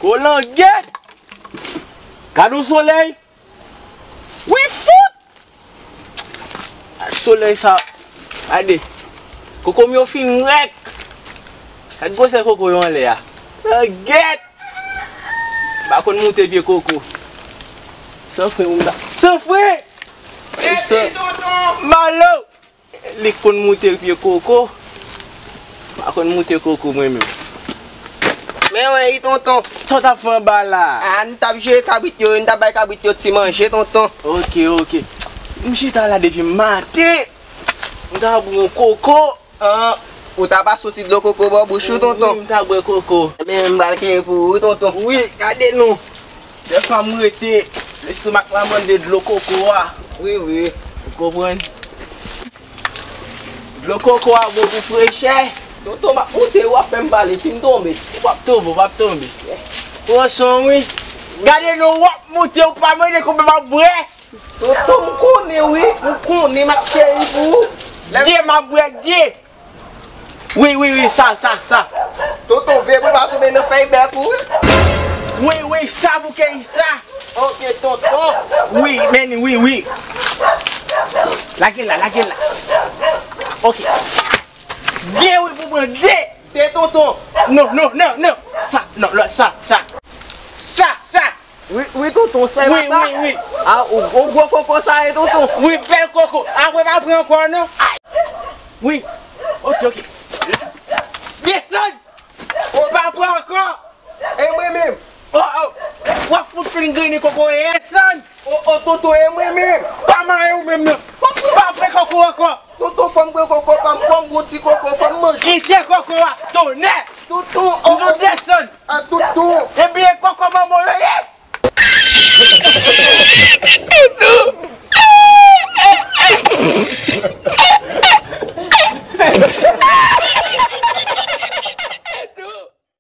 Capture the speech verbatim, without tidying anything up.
Kolangèt! Gad yon solèy! Wi fout! Solèy sa, gade. Koko m yo fin rèk. Gad gwosè koko yo anlè a. Langèt! M pa konn moute pye koko. San fre moun ta. San fre! Mèsi, tonton! Malo! Li konn moute pye koko. M pa konn moute koko mwen menm. Men wi, tonton. Sa w t ap fè anba la? A, n t ap jere kabrit yo, n t ap bay kabrit yo ti manje, tonton. Ok, ok. M chita la depi maten. M ta pran koko. An, ou ta pase yon ti dlo koko bò bouch ou, tonton? Wi, m ta bwè koko. Men m pral kenbe pou ou, tonton. Wi, gade non. Dèfwa m rete, lestomak la mande dlo koko a. Wi, wi. Ou konprann? Dlo koko a bon pou frechè. Tonton, m ap moute, w ap fè m pale, si m tonbe. W ap tonbe, w ap tonbe. Pran san, wi. Gade non, w ap moute, ou pa mande konbyen m ap bwè. Tonton, m konnen, wi. M konnen, m ap cheri pou ou. De m ap bwè, de. Wi, wi, wi, sa, sa, sa. Tonton, veye pou pa tonbe nan fèy bèk ou, wi. Wi, wi, sa pou ke sa. Ok, tonton. Wi, men, wi, wi. Lage la, lage la. Ok. De, wi, pou mwen, de. De, tonton. Non, non, non, non. Sa, non, lòt, sa, sa. Sa, sa. Wi, wi, tonton, sèl sa. Wi, wi, wi. A, ou, ou gwo koko sa ye, tonton. Wi, bèl koko. Apre, pa pran ankò, non. Ay. Wi. Ok, ok. Desann. Pa pran ankò. E mwen menm. Oh, oh. W ap fout fin grennen koko e desann. Oh, oh, tonton, e mwen menm. Pa mare ou menm, non. Pa pran koko ankò. Tonton, fò m pran koko pa m, fò m gon ti koko, fò m manje. Kite koko a, tonnè. Tonton, oh, oh. Tonton, desann. A tonton. Ebyen, koko manman w yo ye.